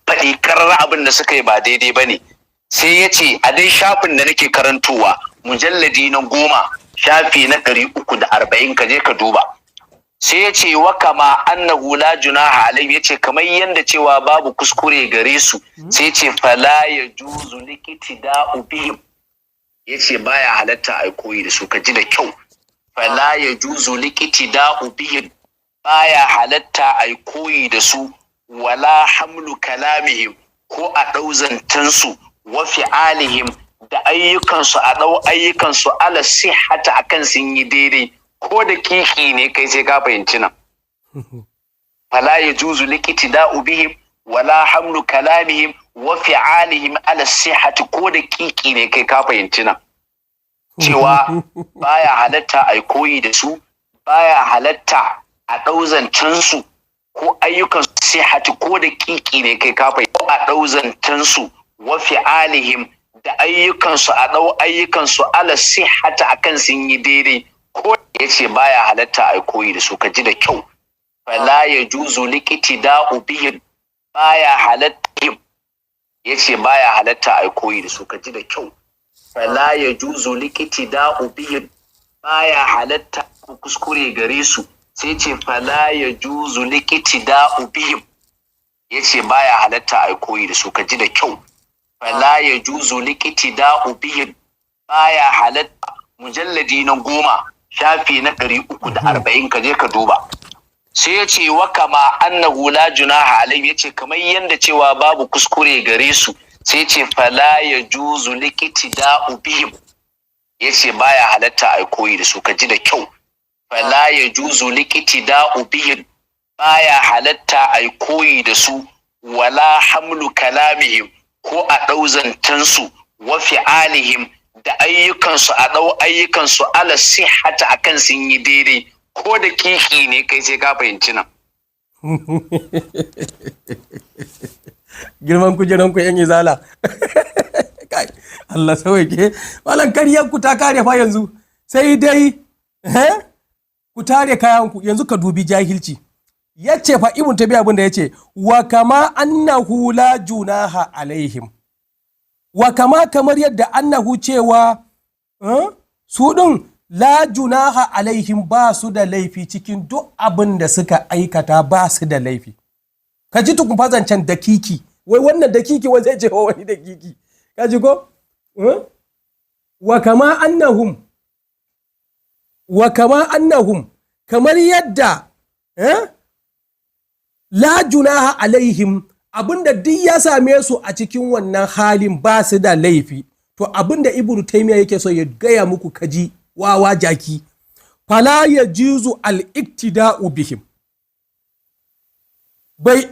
Faɗi karar abin da suka yi ba daidai ba ne. Sai ya ce a dai shafin da nake karantowa, mujalladi na 10, shafi na 340, ka je ka duba. Sai ya ce wa kama annahu la junaha alayhi, ya ce kamar yanda cewa babu kuskure gare su. Sai ya ce fala ya juzu liqtida'u bihim, ya ce baya halatta a koyi da su. Ka ji da kyau, fala ya juzu liqtida'u bihim, baya halatta a koyi da su, wala hamlu kalamihim, ko a ɗau zancensu, wa fi'alihim, da ayyukansu, a ɗau ayyukansu, ala sihhata, akan sun yi daidai. Ko da kiki ne kai sai ka fahimci nan. Fala ya juzu liqtida'u bihim wala hamlu kalamihim wa fi'alihim ala sihhati, ko da kiki ne kai ka fahimci nan cewa baya halatta a koyi da su, baya halatta a ɗau zancensu ko ayyukan sihhati. Ko da kiki ne kai ka fahimci, a ɗau zancensu, wa fi'alihim, da ayyukansu, a ɗau ayyukansu, ala sihhata, akan sun yi daidai. Ko ya ce baya halatta a koyi da su. Ka ji da kyau, fala ya juzu liqtida'u bihim, baya halatta, ya ce baya halatta a koyi da su. Ka ji da kyau, fala ya juzu liqtida'u bihim, baya halatta kuskure gare su. Sai ce fala ya juzu liqtida'u bihim, ya ce baya halatta a koyi da su. Ka ji da kyau, fala ya juzu liqtida'u bihim, baya halatta. Mujalladi na 10, shafi na 340, ka je ka duba. Sai ya ce wa kama annahu la junaha alayhi, ya ce kamar yanda cewa babu kuskure gare su. Sai ce fala ya juzu liqtida'u bihim, ya ce baya halatta a koyi da su. Ka ji da kyau, fala ya juzu liqtida'u bihim, baya halatta a koyi da su, wala hamlu kalamihim, ko a ɗau zancensu, wa fi'alihim, da ayyukansu, a ɗau ayyukansu, ala sihhata, akan sun yi daidai. Ko da kiki ne kai sai ka fahimci nan. Girman kujeran ku yan Izala. Kai, Allah sauke. Malam, kariyar ku ta kare fa yanzu, sai dai ku tare kayan ku. Yanzu ka dubi jahilci. Yace fa Ibn Tabi abin da yace, wa kama annahu la junaha alaihim, wa kama, kamar yadda, annahu, cewa su din, la junaha alaihim, ba su da laifi cikin duk abin da suka aikata, ba su da laifi. Ka ji tukun fazancen dakiki, wai wannan dakiki, wai zai ce wa wani dakiki. Ka ji ko? Wa kama annahum, wa kama annahum, kamar yadda la junaha alaihim, abinda duk ya same su a cikin wannan halin ba su da laifi. To abinda Ibnu Taymiya yake so ya gaya muku, kaji wawa jaki, fala ya juzu al-iktida'u bihim, bai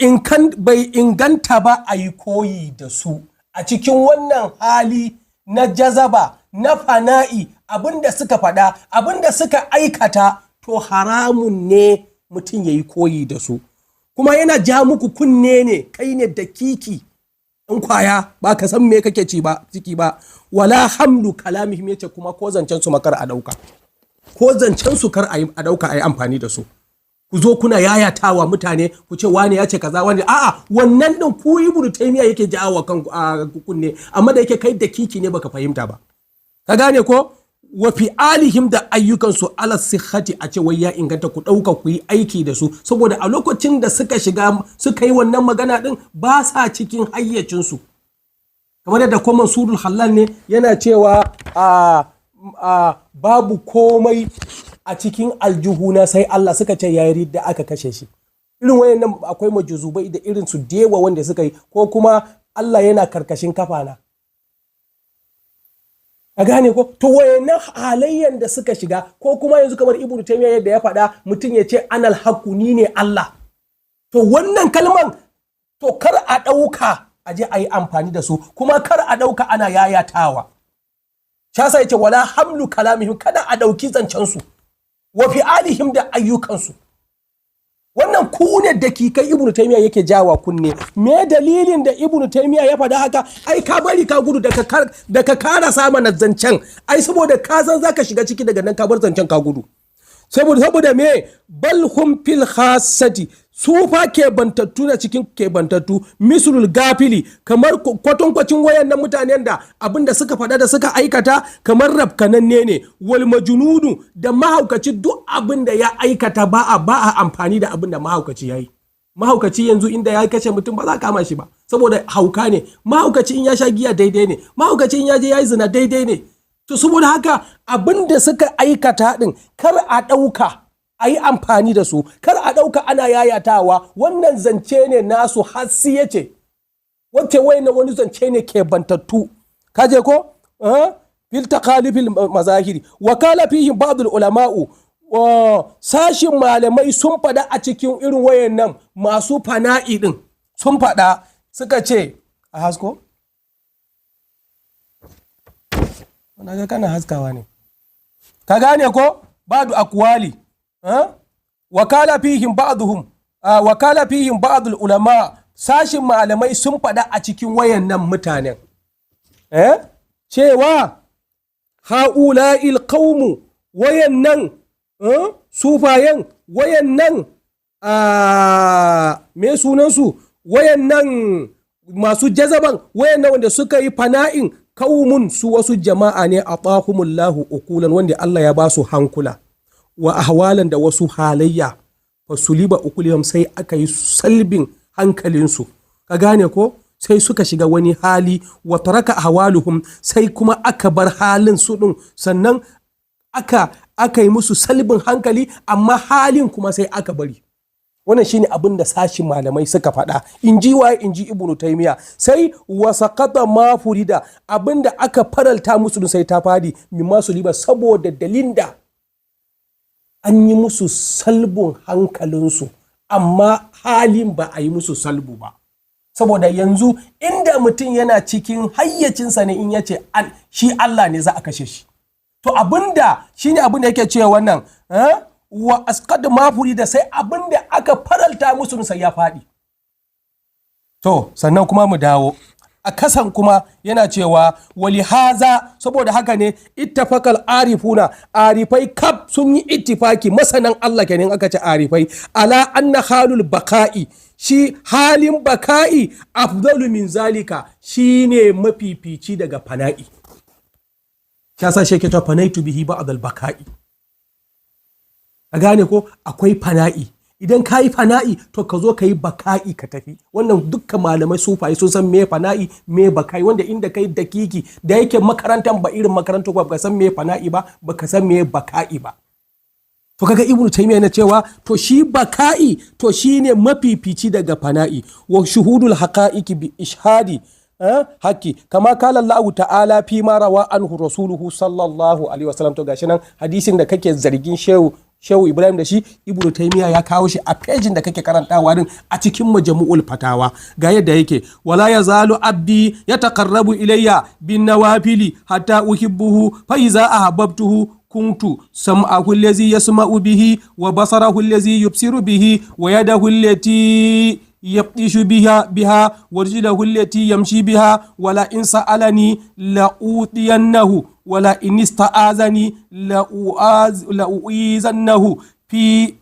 inganta ba a yi koyi da su a cikin wannan hali na jazaba, na fana'i. Abinda suka faɗa, abinda suka aikata, to haramun ne mutum ya yi koyi da su. Kuma yana ja muku kunne ne, kai ne dakiki. In kwaya ba ka san me kake ci ba ciki ba. Wala hamlu kalamihim, yace kuma ko zancen su makar a dauka, ko zancen su kar a dauka a yi amfani da su. Ku zo kuna yayatawa mutane, ku ce wani ya ce kaza, wani a'a. Wannan din ku Ibnu Taymiya yake jawo kan kunne, amma da yake kai da kiki ne baka fahimta ba. Ka gane ko? Wa fi alihim, da ayyukansu, ala sihhati, a ce wai ya inganta, ku ɗauka ku yi aiki da su, saboda a lokacin da suka shiga suka yi wannan magana din ba sa cikin hayyacinsu. Kamar yadda kuma Mansurul Hallal ne yana cewa a babu komai a cikin aljuhuna sai Allah, suka ce yayi ridda, aka kashe shi. Irin wayannan akwai majuzubai da irin su dewa wanda suka yi, ko kuma Allah yana karkashin kafana. A gane ko? To wayannan halayyan da suka shiga, ko kuma yanzu kamar Ibnu Taymiya yadda ya faɗa, mutum ya ce anal haqqu, ni ne Allah. To wannan kalman to kar a ɗauka a je a yi amfani da su, kuma kar a ɗauka ana yayatawa. Shasa yace wala hamlu kalamihim, kada a ɗauki zancen su, wa fi'alihim, da ayyukansu. Wannan ku ne dakikai Ibnu Taymiya yake jawa kunne. Me dalilin da Ibnu Taymiya ya faɗa haka? Ai ka bari ka gudu da ka kara mana zancen, ai saboda ka san zaka shiga ciki, daga nan ka bar zancen ka gudu. Saboda me? Bal hum fil khassati, su fa kebantattu na cikin kebantattu, mislul gafili, kamar kwatankwacin wayannan mutanen da abinda suka faɗa da suka aikata kamar rafkananne ne, wal majnunu, da mahaukaci. Duk abin da ya aikata ba a amfani da abin da mahaukaci yayi. Mahaukaci yanzu inda ya kashe mutum ba za a kama shi ba, saboda hauka ne. Mahaukaci in ya sha giya daidai ne, mahaukaci in ya je ya yi zina daidai ne. To saboda haka abin da suka aikata din kar a ɗauka a yi amfani da su, kar a ɗauka ana yayatawa. Wannan zance ne nasu hasi, ya ce wacce na wani zance ne ke bantattu. Kaje ko fil taqalifil mazahiri. Wa kala fihi ba'd ulama'u, sashin malamai sun faɗa a cikin irin wayannan masu fana'i din, sun faɗa suka ce a hasko ga kana haskawa ne. Ka gane ko? Badu akwali wakala fihim ba'dhum, wakala fihim ba'd ulama, sashin malamai sun faɗa a cikin wayannan mutanen cewa ha'ula'il qaumu, wayannan sufayen, wayannan me sunansu, wayannan masu jazaban, wayannan wanda suka yi fana'in, kaumun, su wasu jama'a ne, a tahumullahu ukulan, wanda Allah ya ba su hankula, wa ahwalan, da wasu halayya, fasuliba ukulihim, sai aka yi salbin hankalinsu. Ka gane ko? Sai suka shiga wani hali, wa taraka ahwaluhum, sai kuma aka bar halin su din. Sannan aka yi musu salbin hankali, amma halin kuma sai aka bari. Wannan shine abin da sashin malamai suka faɗa. In ji waye? In ji Ibnu Taymiya. Sai wasaqata ma furida, abin da aka faralta musu sai ta fadi, mimma suliba, saboda dalilin da an yi musu salbun hankalinsu, amma halin ba a yi musu salbu ba. Saboda yanzu inda mutum yana cikin hayyacinsa ne, in ya ce shi Allah ne, za a kashe shi. To abinda shine abin da yake cewa wannan wa asqad ma da sai abinda aka faralta musu sai ya faɗi. To sannan kuma mu dawo a kasan kuma yana cewa wali haza, saboda haka ne, ittafaqal arifuna, arifai kaf sun yi ittifaki, masanan Allah kenan aka ce arifai, ala anna halul baka'i, shi halin baka'i, afdalu min zalika, shine mafifici daga fana'i. Ya sa shi ke cewa fanaitu bihi ba'd al baka'i. Ka gane ko? Akwai fana'i. Idan ka yi fana'i, to ka zo ka yi baka'i ka tafi. Wannan dukkan malamai sufaye sun san me fana'i, me baka'i. Wanda inda kai dakiki da yake makarantar ba irin makarantar ba, ka san me fana'i ba, ba ka san me baka'i ba. To kaga Ibnu Taymiya yana cewa to shi baka'i to shine mafifici daga fana'i. Wa shuhudul haqa'iqi bi ishhadi haqqi, kama kala Allah ta'ala fi ma rawa anhu rasuluhu sallallahu alaihi wasallam. To gashi nan hadisin da kake zargin Shehu Ibrahim da shi, Ibnu Taymiya ya kawo shi a pejin da kake karantawa din a cikin Majmu'ul Fatawa. Ga yadda yake: wala yazalu abdi yataqarrabu ilayya bin nawafili hatta uhibbuhu, fa iza ahabbtuhu kuntu sam'ahu allazi yasma'u bihi, wa basarahu allazi yubsiru bihi, wa yadahu allati yabtishu biha wa rijlahu allati yamshi biha wala in sa'alani la utiyannahu wala in ista'azani la uizannahu fi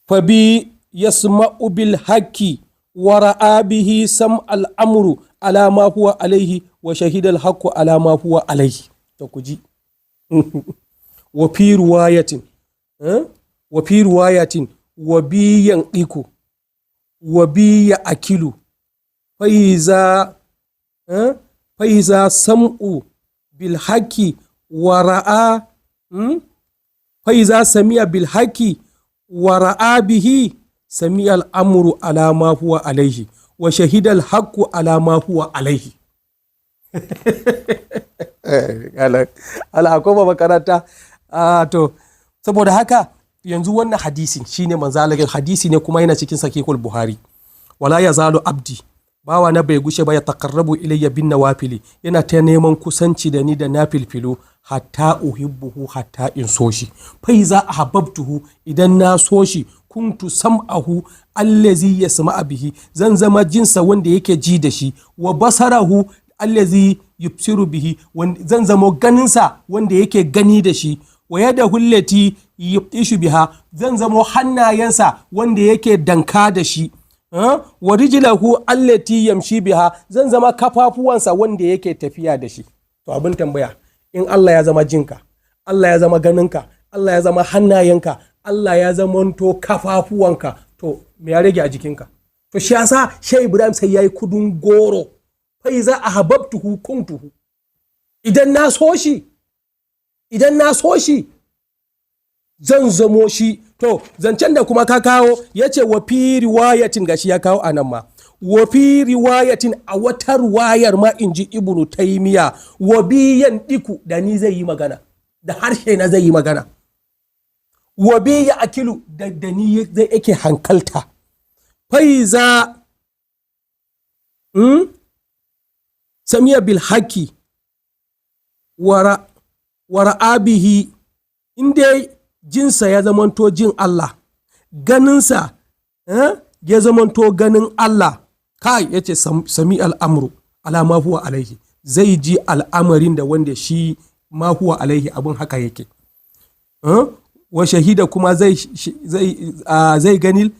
fabi yasma'u bil haqqi wa ra'a bihi sam al'amru ala ma huwa alaihi wa shahida al haqqu ala ma huwa alaihi. To kuji wa fi riwayatin wa fi riwayatin wa bi yanqiku wa bi ya'kilu fa iza sam'u bil haqqi wa ra'a fa iza sami'a bil haqqi wa ra'a bihi sami'a al'amru ala ma huwa alaihi wa shahida al haqqu ala ma huwa alaihi. Ala akwai ba makaranta. To saboda haka yanzu wannan hadisin shine manzo Allah, hadisi ne kuma yana cikin Sahihul Buhari. Wala yazalu abdi, bawa na bai gushe ba, ya taqarrabu ilayya bin nawafili, yana ta neman kusanci da ni da nafilfilu, hatta uhibbuhu, hatta in so shi. Fa iza ahabbtuhu, idan na so shi, kuntu sam'ahu allazi yasma'a bihi, zan zama jinsa wanda yake ji da shi, wa basarahu allazi yubsiru bihi, zan zama ganinsa wanda yake gani da shi, wa yadahu allati yubtishu biha, zan zama hannayensa wanda yake danka da shi, wa rijlahu allati yamshi biha, zan zama kafafuwansa wanda yake tafiya da shi. To abin tambaya, in Allah ya zama jinka, Allah ya zama ganinka, Allah ya zama hannayenka, Allah ya zamanto kafafuwanka, to me ya rage a jikinka? To shi yasa Shehu Ibrahim sai yayi kudun goro, fa iza ahabbtuhu kuntuhu, idan na so shi, idan na so shi zan zamo shi. To zancen da kuma ka kawo, ya ce wa fi riwayatin, gashi ya kawo anan ma, wa fi riwayatin, a wata ruwayar ma, in ji Ibnu Taymiya, wa biyan diku, da ni zai yi magana, da harshe na zai yi magana, wa bi ya akilu, da ni zai yake hankalta. Faiza samiya bil haqi wa ra'abihi, in dai jinsa ya zamanto jin Allah, ganinsa ya zamanto ganin Allah, kai ya ce sami al'amru ala ma huwa alaihi, zai ji al'amarin da wanda shi ma huwa alaihi, abin haka yake. Wa shahida, kuma zai gani,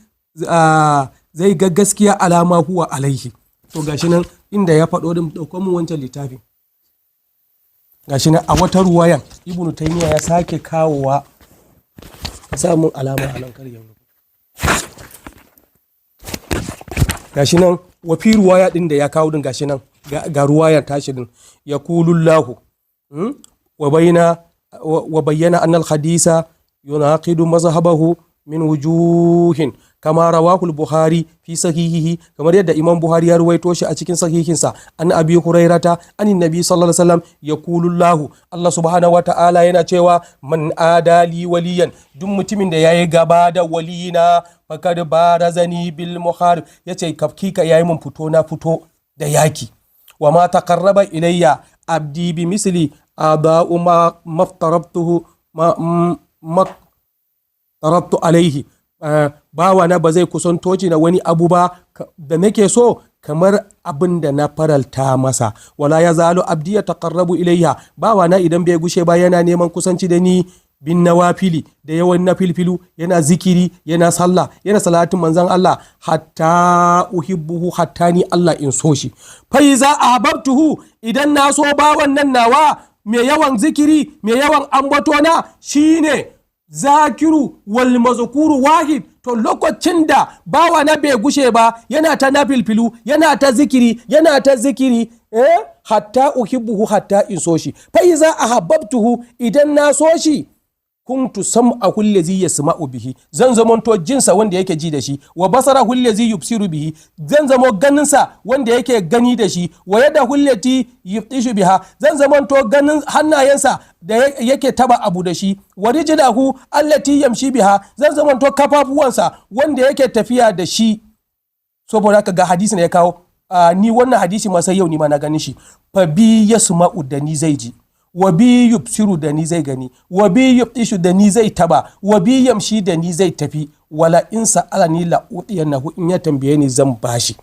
zai ga gaskiya ala ma huwa alaihi. To gashi nan inda ya faɗo din, ɗauko mu wancan littafin. Gashi nan a wata ruwayan Ibnu Taymiya ya sake kawowa, samun alama a nan kar yanzu. Gashi nan wa fi ruwaya din da ya kawo din, gashi nan ga ruwayan tashi din, ya kulullahu wa bayyana annal hadisa yunaqidu mazhabahu min wujuhin kama rawahu al-Bukhari fi sahihihi, kamar yadda Imam Buhari ya ruwaito shi a cikin sahihinsa, an Abi Hurairata an Nabi sallallahu alaihi wasallam, yaqulu Allah, Allah subhanahu wa ta'ala yana cewa, man adali waliyan, duk mutumin da yayi gaba da waliyina, fakad barazani bil muharib, yace kafkika yayi mun fito na fito da yaki. Wa ma taqarraba ilayya abdi bi misli ada'u ma maftarabtuhu ma tarattu alaihi, bawa na ba zai kusanto na wani abu ba da nake so kamar abin da na faralta masa. Wala ya zalo abdi ya taqarrabu ilayya, bawa na idan bai gushe ba yana neman kusanci da ni bin nawafili, da yawan nafilfilu, yana zikiri, yana sallah, yana salatin manzon Allah, hatta uhibbuhu, hatta ni Allah in so shi. Fa iza ahbabtuhu, idan na so bawan nan nawa mai yawan zikiri, mai yawan ambato na, shine zakiru wal mazkuru wahid. To lokacin da bawa na bai gushe ba yana ta nafilfilu, yana ta zikiri, yana ta zikiri, hatta uhibbuhu, hatta in so shi. Fa iza ahabbtuhu, idan na so shi, kuntu sam'ahu allazi yasma'u bihi, zan zamanto jinsa wanda yake ji da shi, wa basarahu allazi yubsiru bihi, zan zamo ganinsa wanda yake gani da shi, wa yadahu allati yubtishu biha, zan zamanto ganin hannayensa da yake taba abu da shi, wa rijlahu allati yamshi biha, zan zamanto kafafuwansa wanda yake tafiya da shi. Saboda haka ga hadisin da ya kawo, ni wannan hadisi ma sai yau ni ma na ganin shi. Fa bi yasma'u, da ni zai ji. Wa bi yubsiru, da ni zai gani. Wa bi yubtishu, da ni zai taba. Wa bi yamshi, da ni zai tafi. Wala in sa'alani la utiyannahu, in ya tambaye ni zan bashi.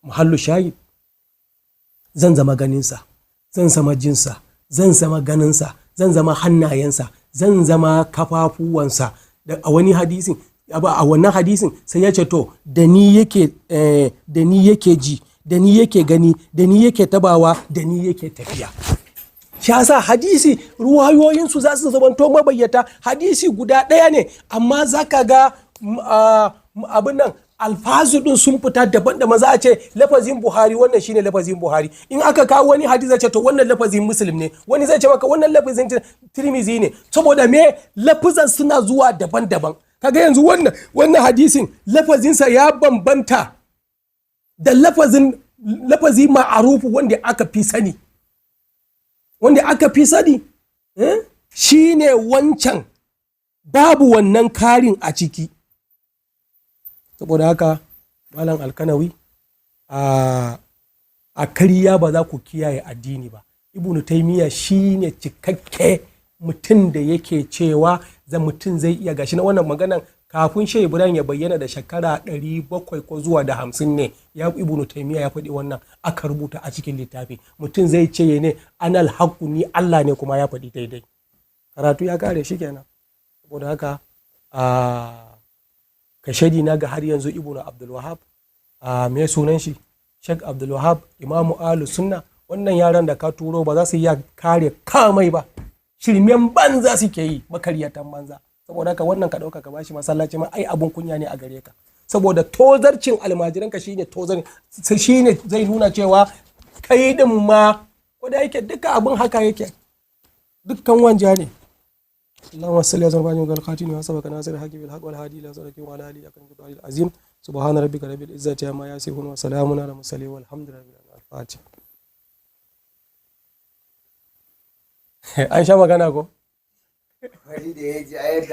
Muhallu shahid, zan zama ganinsa, zan zama jinsa, zan zama ganinsa, zan zama hannayensa, zan zama kafafuwansa. Da a wani hadisin, a wannan hadisin sai ya ce to da ni yake, da ni yake ji, da ni yake gani, da ni yake tabawa, da ni yake tafiya. Shi yasa hadisi ruwayoyinsu za su zamanto mabayyata. Hadisi guda ɗaya ne, amma za ka ga abin nan alfazu din sun fita daban da maza. A ce lafazin Buhari, wannan shine lafazin Buhari. In aka kawo wani hadisi, zai ce to wannan lafazin Muslim ne. Wani zai ce maka wannan lafazin Tirmizi ne. Saboda me? Lafazan suna zuwa daban-daban. Kaga yanzu wannan hadisin lafazinsa ya bambanta da lafazi ma'arufu wanda aka fi sani, wanda aka fi sani, eh? Shine wancan, babu wannan karin a ciki. Saboda haka, Malam Alkanawi, a kariya ba za ku kiyaye addini ba. Ibnu Taimiyya shine cikakke mutum da yake cewa za mutum zai iya gashi na wannan maganan kafin Shehu Ibrahim ya bayyana da shekara 700 ko zuwa da 50 ne ya Ibnu Taimiyya ya faɗi wannan, aka rubuta a cikin littafi. Mutum zai ce ne anal haqqu, ni Allah ne, kuma ya faɗi daidai. Karatu ya kare shi kenan. Saboda haka, a kashedi na ga har yanzu Ibnu Abdul Wahab, a me sunan shi, Sheikh Abdul Wahab, Imamu Ahlus Sunna, wannan yaran da ka turo ba za su iya kare kamai ba. Shirmen banza suke yi, makaryatan banza. Saboda haka wannan ka dauka ka bashi masallaci ma ai abun kunya ne a gare ka, saboda tozarcin almajiranka shine tozar, shine zai nuna cewa kai din ma ko da yake duka abun haka yake, dukkan wanja ne. اللهم صل على سيدنا محمد الخاتم وسبق ناصر الحق بالحق والهادي الى صراطك وعلى اله حق العظيم. سبحان ربك رب العزه عما يصفون وسلام على المرسلين والحمد لله رب العالمين. الفاتحه. An sha magana ko? Wani da ya ji a yadda